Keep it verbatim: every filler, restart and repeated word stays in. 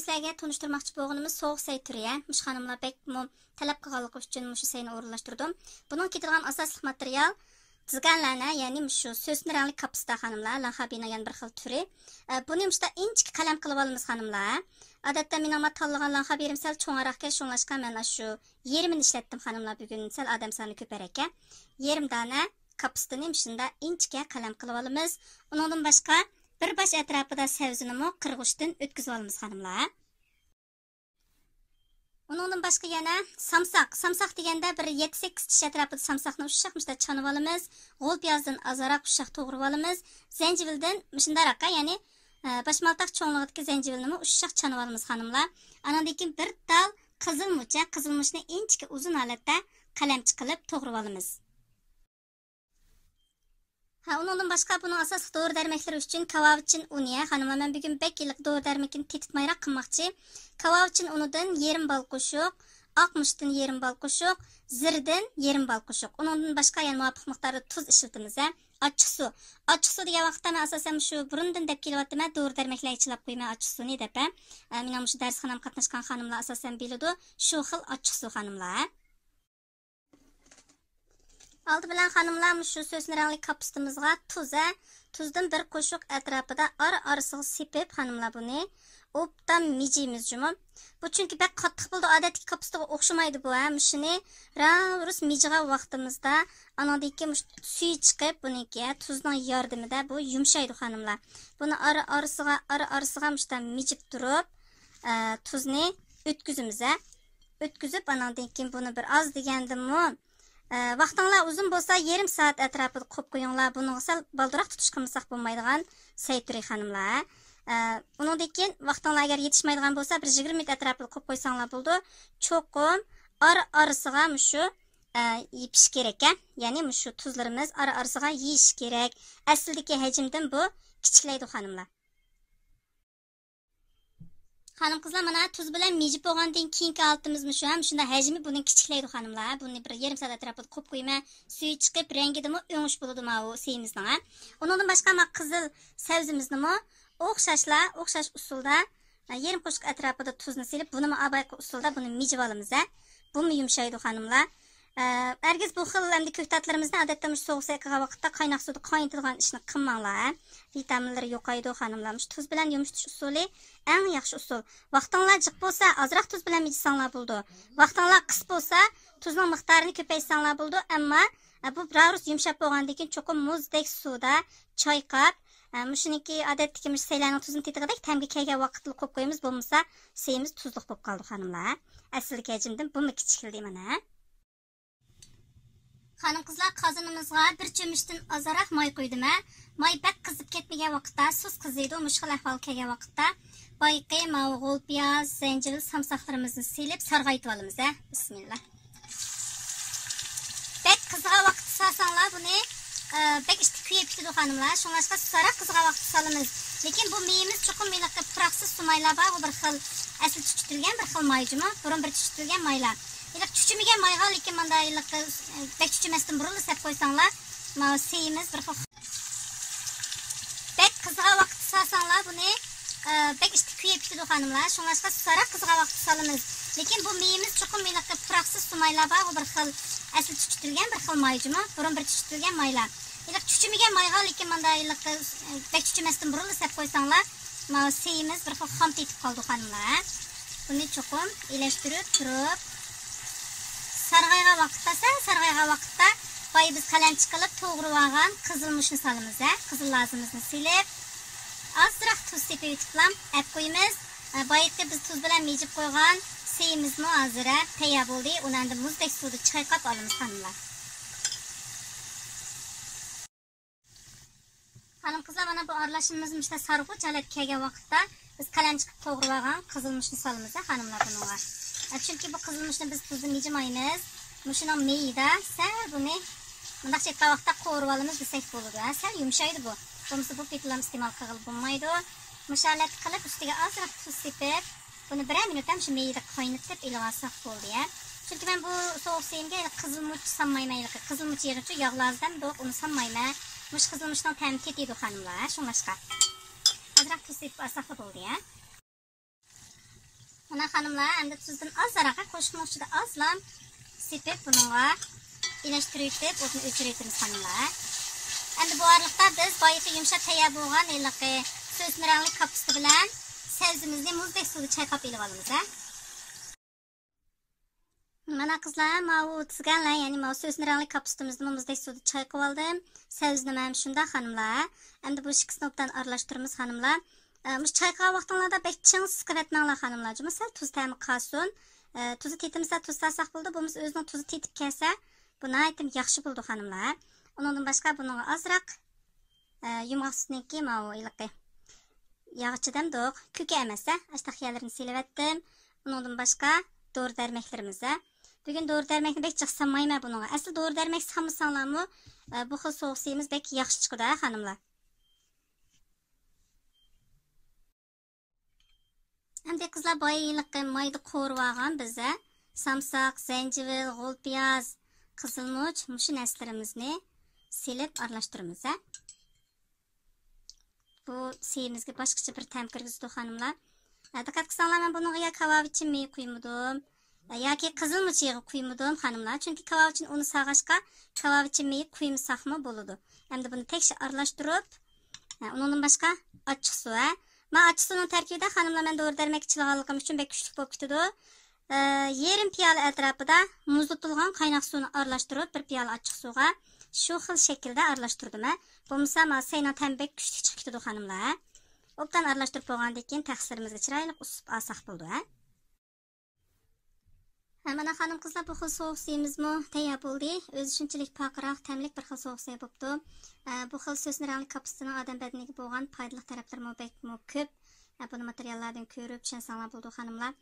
سىلەرگە تونۇشتۇرماقچى بولغىنىمىز سوغۇق سەي تۈرى. مۇشۇ خانىملار بەكمۇ تەلەپ قىلغانلىقى ئۈچۈن مۇشۇ سەينى ئورۇنلاشتۇردۇم. بۇنىڭغا كېتىدىغان ئاساسلىق ماتېرىيال زىگەنلەنە، يەنى مۇشۇ سۆسنە رەڭلىك كاپۇستا خانىملار، لانخابىنىڭ يەنە بىر خىل تۈرى. ئە، بۇنى مۇشۇنداق ئىنچىكە قەلەم قىلىۋالىمىز خانىملار. ئادەتتە مېنىڭ ما تاللىغان لانخابىرىم سەل چوڭراق ئىكەن، شۇڭلاشقا مەن ئاشۇ يېرىمىنى ئىشلەتتىم خانىملار، بۈگۈن سەل ئادەم سانى كۆپەر ئىكەن. يېرىم دانە كاپۇستىنى مۇشۇنداق ئىنچىكە قەلەم قىلىۋالىمىز. ئۇنىڭدىن باشقا بىر باش ئەتراپىدا سەۋزىنىمۇ قىرغۇچتىن ئۆتكۈزۈۋالىمىز خانىملار. ئۇنىڭدىن باشقا يەنە سامساق. سامساق دېگەندە بىر يەتتە سەككىز چىش ئەتراپىدا سامساقنى ئۇششاق مۇشۇنداق چانىۋالىمىز. غول پىيازدىن ئازراق ئۇششاق توغرىۋالىمىز. زەنجىۋىلدىن مۇشۇنداقراق، يەنى، ئە، باشمالتاق چوڭلۇقىدىكى زەنجىۋىلنىمۇ ئۇششاق چانىۋالىمىز خانىملار. ئانىڭدىن كېيىن بىر تال قىزىل مۇچ، قىزىل مۇچنى ئىنچىكە ئۇزۇن ھالەتتە قەلەمچە قىلىپ توغرىۋالىمىز. ھە، ئۇنىڭدىن باشقا بۇنىڭ ئاساسلىق دورا دەرمەكلىرى ئۈچۈن كاۋاۋىچىن ئۇنى، ھە، خانىملار، مەن بۈگۈن بەك ھېلىقى دورا دەرمىكىنى تېتىتمايراق قىلماقچى. كاۋاۋىچىن ئۇنىدىن يېرىم بال قوشۇق، ئاق مۇچتىن يېرىم بال قوشۇق، زىردىن يېرىم بال قوشۇق. ئۇنىڭدىن باشقا يەنە مۇۋاپىق مىقداردا تۇز ئىشلىتىمىز، ھە. ئاچچىقسۇ. ئاچچىقسۇ دېگەن ۋاقىتتا مەن ئاساسەن مۇشۇ بۇرۇندىن دەپ كېلىۋاتىمەن، دورا دەرمەكلەرگە چىلاپ قويىمەن ئاچچىقسۇنى دەپ، ھە. ئە، مېنىڭ مۇشۇ دەرسخانامغا قاتناشقان خانىملار ئاساسەن بىلىدۇ، شۇ خىل ئاچچىقسۇ خانىملار، ھە. ئالدى بىلەن خانىملار مۇشۇ سۆسنە رەڭلىك كاپۇستىمىزغا تۇز، ھە، تۇزدىن بىر قوشۇق ئەتراپىدا ئارا ئارىسىغا سېپىپ خانىملار بۇنى ئوبدان مىجىيمىز جۇمۇ. بۇ چۈنكى بەك قاتتىق بولىدۇ، ئادەتتىكى كاپۇستىغا ئوخشىمايدۇ بۇ، ھە. مۇشۇنى راۋۇرۇس مىجىغان ۋاقتىمىزدا ئانىڭدىن كېيىن مۇشۇ سۈيى چىقىپ بۇنىڭكى، ھە، تۇزنىڭ ياردىمىدە بۇ يۇمشايدۇ خانىملار. بۇنى ئارا ئارىسىغا، ئارا ئارىسىغا مۇشۇنداق مىجىپ تۇرۇپ، ئە، تۇزنى ئۆتكۈزىمىز، ھە. ئۆتكۈزۈپ، ئانىڭدىن كېيىن بۇنى بىر ئاز دېگەندىمۇ، ئە، ۋاقتىڭلار ئۇزۇن بولسا، يېرىم سائەت ئەتراپىدا قويۇپ قويۇڭلار. بۇنىڭغا سەل بالدۇراق تۇتۇش قىلمىساق بولمايدىغان سەي تۈرى خانىملار. ئە، ئۇنىڭدىن كېيىن ۋاقتىڭلار ئەگەر يېتىشمەيدىغان بولسا، بىر يىگىرمە مىنۇت ئەتراپىدا قويۇپ قويساڭلار بولىدۇ. چوقۇم ئارا ئارىسىغا مۇشۇ، ئە، يېپىش كېرەك، ھە. يەنى مۇشۇ تۇزلىرىمىز ئارا ئارىسىغا يېيىش كېرەك. ئەسلىدىكى ھەجىمدىن بۇ كىچىكلەيدۇ خانىملار. خانىم قىزلار، مانا تۇز بىلەن مىجىپ بولغاندىن كېيىنكى ھالىتىمىز مۇشۇ، ھە، مۇشۇنداق ھەجمى بۇنىڭ كىچىكلەيدۇ خانىملار. بۇنى بىر يېرىم سائەت ئەتراپىدا قويۇپ قويىمەن. سۈيى چىقىپ، رەڭگىدىمۇ ئۆڭۈش بولىدۇ ماۋۇ سېيىمىزنىڭ، ھە. ئۇنىڭدىن باشقا ما قىزىل سەۋزىمىزنىمۇ ئوخشاشلا، ئوخشاش ئۇسۇلدا، ھە، يېرىم قوشۇق ئەتراپىدا تۇزنى سېلىپ، بۇنىمۇ ئاۋايقى ئۇسۇلدا بۇنى مىجىۋالىمىز، ھە. بۇمۇ يۇمشايدۇ خانىملار. ئە، ھەرگىز بۇ خىل ئەمدى كۆكتاتلىرىمىزنى ئادەتتە مۇشۇ سوغۇق سەي قىلغان ۋاقىتتا قايناق سۇدا قاينىتىدىغان ئىشنى قىلماڭلار، ھە. ۋىتامىنلىرى يوقايدۇ خانىملار. مۇشۇ تۇز بىلەن يۇمشىتىش ئۇسۇلى ئەڭ ياخشى ئۇسۇل. ۋاقتىڭلار جىق بولسا، ئازراق تۇز بىلەن مىجىساڭلار بولىدۇ. ۋاقتىڭلار قىس بولسا، تۇزنىڭ مىقدارىنى كۆپەيتسەڭلار بولىدۇ. ئەمما، ئە، بۇ بىراۋرۇس يۇمشاپ بولغاندىن كېيىن چوقۇم مۇزدەك سۇدا چايقاپ، ئە، مۇشۇنىڭكى ئادەتتىكى مۇشۇ سەيلەرنىڭ تۇزىنى تېتىغۇدەك تەمگە كەلگەن ۋاقىتلا قويۇپ قويىمىز، بولمىسا سېيىمىز تۇزلۇق بولۇپ قالىدۇ خانىملار. ئەسلىدىكى ھەجىمدىن بۇمۇ كىچىكلىدى مانا. خانىم قىزلار، قازىنىمىزغا بىر چۆمۈچتىن ئازراق ماي قۇيدۇم، ھە. ماي بەك قىزىپ كەتمىگەن ۋاقىتتا، سۇس قىزىيدۇ، مۇشۇ خىل ئەھۋالغا كەلگەن ۋاقىتتا بايىقى ماۋۇ غول پىياز، زەنجىۋىل، سامساقلىرىمىزنى سېلىپ سارغايتىۋالىمىز، ھە. بىسمىللا. بەك قىزىغان ۋاقىتتا سالساڭلار بۇنى، ئە، بەك ئىشتىك كۆيۈپ كېتىدۇ خانىملار. شۇڭلاشقا سۇسراق قىزىغان ۋاقىتتا سالىمىز. لېكىن بۇ مېيىمىز چوقۇم ھېلىقى پۇراقسىز سۇ مايلار بارغۇ، بىر خىل ئەسلى چۈچۈتۈلگەن بىر خىل ماي جۇمۇ. بۇرۇن بىر چۈچۈتۈلگەن مايلار. ھېلىقى چۈچۈمىگەن مايغا، لېكىن ماندا ھېلىقى، ئە، بەك چۈچۈمەستىن بۇرۇنلا سېلىپ قويساڭلار، ماۋۇ سېيىمىز بىر خىل بەك قىزىغان ۋاقىتتا سالساڭلار بۇنى، ئە، بەك ئىشتىك كۆيۈپ كېتىدۇ خانىملار. شۇڭلاشقا سۇسراق قىزىغان ۋاقىتتا سالىمىز. لېكىن بۇ مېيىمىز چوقۇم ھېلىقى پۇراقسىز سۇ مايلار بارغۇ، بىر خىل ئەسلى چۈچۈتۈلگەن بىر خىل ماي جۇمۇ. بۇرۇن بىر چۈچۈتۈلگەن مايلار. ھېلىقى چۈچۈمىگەن مايغا، لېكىن ماندا ھېلىقى، ئە، بەك چۈچۈمەستىن بۇرۇنلا سېلىپ قويساڭلار، ماۋۇ سېيىمىز بىر خىل خام تېتىپ قالىدۇ خانىملار. بۇنى چوقۇم ئېلەشتۈرۈپ تۇرۇپ، سارغايغان ۋاقىتتا، سەل سارغايغان ۋاقىتتا بايا بىز قەلەمچە قىلىپ توغرىۋالغان قىزىل مۇچنى سالىمىز، ھە، قىزىل لازىمىزنى سېلىپ، ئازراق تۇز سېپىۋېتىپلا ئەپ قويىمىز. ھە، بايىقى بىز تۇز بىلەن مىجىپ قويغان سېيىمىزمۇ ھازىر، ھە، تەييار بولدى. ئۇنى ئەمدى مۇزدەك سۇدا چايقاپ ئالىمىز خانىملار. خانىم قىزلار، مانا بۇ ئارىلاشمىمىز مۇشۇنداق سارغۇچ ھالەتكە كەلگەن ۋاقىتتا بىز قەلەمچە قىلىپ توغرىۋالغان قىزىل مۇچنى سالىمىز، ھە، خانىملار، بۇنىڭغا. ھە، چۈنكى بۇ قىزىل مۇچنى بىز تۇزدا مىجىمايمىز. مۇشۇنىڭ مېيىدا سەل بۇنى مۇنداقچە ئېيتقان ۋاقىتتا قورۇۋالىمىز دېسەك بولىدۇ، ھە، سەل يۇمشايدۇ بۇ. بولمىسا بۇ پېتىلام ئىستېمال قىلغىلى بولمايدۇ. مۇشۇ ھالەتتە قىلىپ ئۈستىگە ئازراق تۇز سېپىپ، بۇنى بىرەر مىنۇت ھەم شۇ مېيىدە قاينىتىپ ئېلىۋالساق بولدى، ھە. چۈنكى مەن بۇ سوغۇق سېيىمگە ھېلىقى قىزىل مۇچ سالمايمەن، ھېلىقى قىزىل مۇچ يىغىنچۇ ياغ لازىم دەمدۇق، ئۇنى سالمايمەن. مۇشۇ قىزىل مۇچنىڭ تەمى كېتىدۇ خانىملار، ھە، شۇڭلاشقا. ئازراق تۇز سېپىپ ئالساقلا بولدى، ھە. مانا خانىملار، ئەمدى تۇزدىن ئازراق قوشۇقنىڭ ئىچىدە ئازلا سېپىپ، بۇنىڭغا ئىلەشتۈرۈۋېتىپ، ئوتنى ئۆچۈرۈۋېتىمىز خانىملار. ئەمدى بۇ ئارىلىقتا بىز بايىقى يۇمشاپ تەييار بولغان ھېلىقى سۆسمە رەڭلىك كاپۇستا بىلەن سەۋزىمىزنى مۇزدەك سۇدا چايقاپ ئېلىۋالىمىز ھە. مانا قىزلار، ماۋۇ تىزگەنلەر، يەنى ماۋۇ سۆسمە رەڭلىك كاپۇستىمىزنى مۇزدەك سۇدا چايقىۋالدىم. سەۋزىنى ھەم شۇنداق خانىملار. ئەمدى بۇ ئىككىسىنى ئوبدان ئارىلاشتۇرىمىز خانىملار. ئە، مۇشۇ چايقىغان ۋاقتىڭلاردا بەك چىڭ سىقىۋەتمەڭلار خانىملار. جۇمۇ سەل تۇز تەمى قالسۇن. ئە، تۇزى تېتىمىسا تۇز سالساق بولىدۇ، بولمىسا ئۆزىنىڭ تۇزى تېتىپ كەلسە، بۇ ناھايىتى ياخشى بولىدۇ خانىملار. ئۇنىڭدىن باشقا بۇنىڭغا ئازراق، ئە، يۇمغاق سۈتنىڭكى ماۋۇ ھېلىقى ياغىچى دەمدۇق، كۆكى ئەمەس ھە، ئاشتاق يەرلىرىنى سېلىۋەتتىم. ئۇنىڭدىن باشقا دورا دەرمەكلىرىمىز ھە. بۈگۈن دورا دەرمەكنى بەك جىق سالمايمەن بۇنىڭغا. ئەسلى دورا دەرمەك سالمىساڭلارمۇ، ئە، بۇ خىل سوغۇق سېيىمىز بەك ياخشى چىقىدۇ ھە خانىملار. ئەمدى قىزلار، بايا ھېلىقى مايدا قورۇۋالغان بىز ھە، سامساق، زەنجىۋىل، غول پىياز، قىزىلمۇچ، مۇشۇ نەرسىلىرىمىزنى سېلىپ ئارىلاشتۇرىمىز ھە. بۇ سېيىمىزگە باشقىچە بىر تەم كىرگۈزىدۇ خانىملار. ھە، دىققەت قىلساڭلار، مەن بۇنىڭغا يا كاۋاۋىچىن مېيى قۇيمىدىم، ھە، ياكى قىزىلمۇچ يېغى قۇيمىدىم خانىملار. چۈنكى كاۋاۋىچىن ئۇنى سالغاچقا، كاۋاۋىچىن مېيى قۇيمىساقمۇ بولىدۇ. ئەمدى بۇنى تەكشى ئارىلاشتۇرۇپ، ھە، ئۇنىڭدىن باشقا ئاچچىق سۇ، ھە. مەن ئاچچىق سۇنىڭ تەركىبىدە خانىملار، مەن دورا دەرمەككە چىلىغانلىقىم ئۈچۈن بەك كۈچلۈك بولۇپ كېتىدۇ. ئە، يېرىم پىيالە ئەتراپىدا مۇزلىتىلغان قايناق سۇنى ئارىلاشتۇرۇپ، بىر پىيالە ئاچچىق سۇغا شۇ خىل شەكىلدە ئارىلاشتۇردۇم ھە. بولمىسا مانا سەينىڭ تەمى بەك كۈچلۈك چىقىپ كېتىدۇ خانىملار ھە. ئوبدان ئارىلاشتۇرۇپ بولغاندىن كېيىن تەخسىلىرىمىزگە چىرايلىق ئۇسۇپ ئالساق بولىدۇ ھە. ھە، مانا خانىم قىزلار، بۇ خىل سوغۇق سېيىمىزمۇ تەييار بولدى. ئۆزى شۇنچىلىك پارقىراق، تەملىك بىر خىل سوغۇق سېيى بوپتۇ. ئە، بۇ خىل سۆسمە رەڭلىك كاپۇستىنىڭ ئادەم بەدىنىگە بولغان پايدىلىق تەرەپلىرىمۇ بەكمۇ كۆپ. ئە، بۇنى ماتېرىياللاردىن كۆرۈپ چۈشەنسەڭلار بولىدۇ خانىملار.